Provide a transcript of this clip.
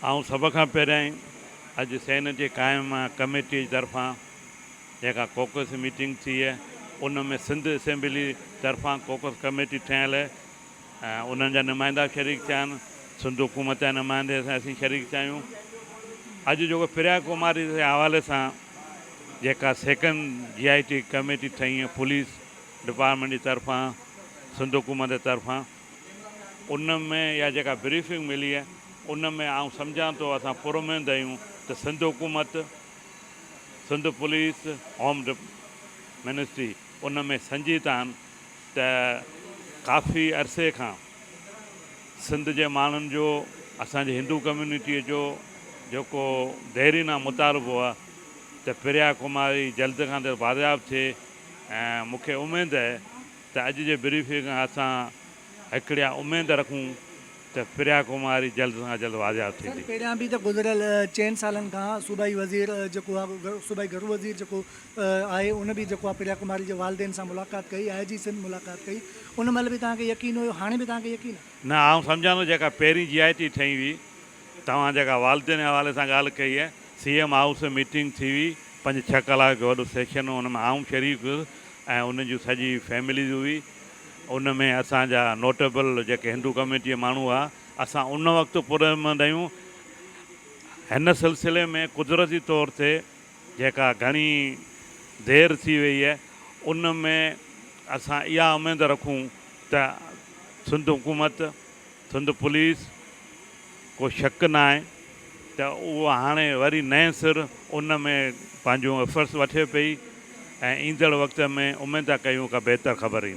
آئون سڀ کان پهريائين اڄ سينيٽ جي قائم ڪميٽي جي طرفان جيڪا ڪوڪس ميٽنگ ٿي ان ۾ سنڌ اسيمبلي طرفان ڪوڪس ڪميٽي ٺهيل انهن جا نمائندا شريڪ ٿيا آهن، سنڌ حڪومت جا نمائندي سان اسين شريڪ ٿيا آهيون. اڄ جيڪو پريا ڪماري جي حوالي سان جيڪا سيڪنڊ جي آء ٽي ڪميٽي ٺهي آهي پوليس ڊپارٽمينٽ جي طرفان سنڌ حڪومت جي طرفان ان ۾ يا جيڪا بريفنگ ملي آهي ان ۾ آئون سمجهان ٿو اسان پراميد آهيون ته سنڌ حڪومت سنڌ پوليس هوم منسٽري ان ۾ سنجيده آهن ته ڪافي عرصي کان سنڌ جي ماڻهن جو اسان جي هندو ڪميونٽيء جو جيڪو ديرينا مطالبو آهي ته پريا ڪماري جلد کان جلد بازياب ٿئي ۽ مون کي اميد آهي ته اڄ جي بريفنگ کان اسان هڪڙيا اميد رکون ته پريا ڪماري جلد کان جلد بازياب سر ٿيندي. پهريان به ته گذريل چئن سالن کان صوبائي وزير جيڪو آهي صوبائي گهرو وزير جيڪو آهي ان به جيڪو آهي پريا ڪماري جي والدين سان ملاقات ڪئي آء جي سنڌ ملاقات ڪئي ان مهل به توهان کي يقين هيو هاڻي به توهان کي يقين آهي؟ نه آئون سمجهان ٿو جيڪا پهرين جي آء ٽي ٺهي هئي توهان جيڪا والدين جي حوالي سان ڳالهه ڪئي آهي سي ايم هائوس ۾ ميٽنگ ٿي هئي پنج ڇهه ڪلاڪ جو وڏو سيشن هو ان ۾ آئون شريڪ هيس ۽ انهن جون سڄي فيمليز هئي ان ۾ اسان جا نوٽيبل جيڪي هندو ڪميونٽي جا ماڻهو هئا اسان ان وقت پراميد آهيون هن سلسلي ۾ قدرتي طور تي جيڪا گهڻي دير ٿي وئي آهي ان ۾ اسان اها اميد رکون ته سنڌ حڪومت سنڌ پوليس ڪو شڪ ناهي ته اهو هاڻي وري نئين سر ان ۾ پنهنجون افرٽس وٺي پئي ۽ ايندڙ وقت ۾ اميد ٿا ڪيون ڪا بهتر خبر ايندي.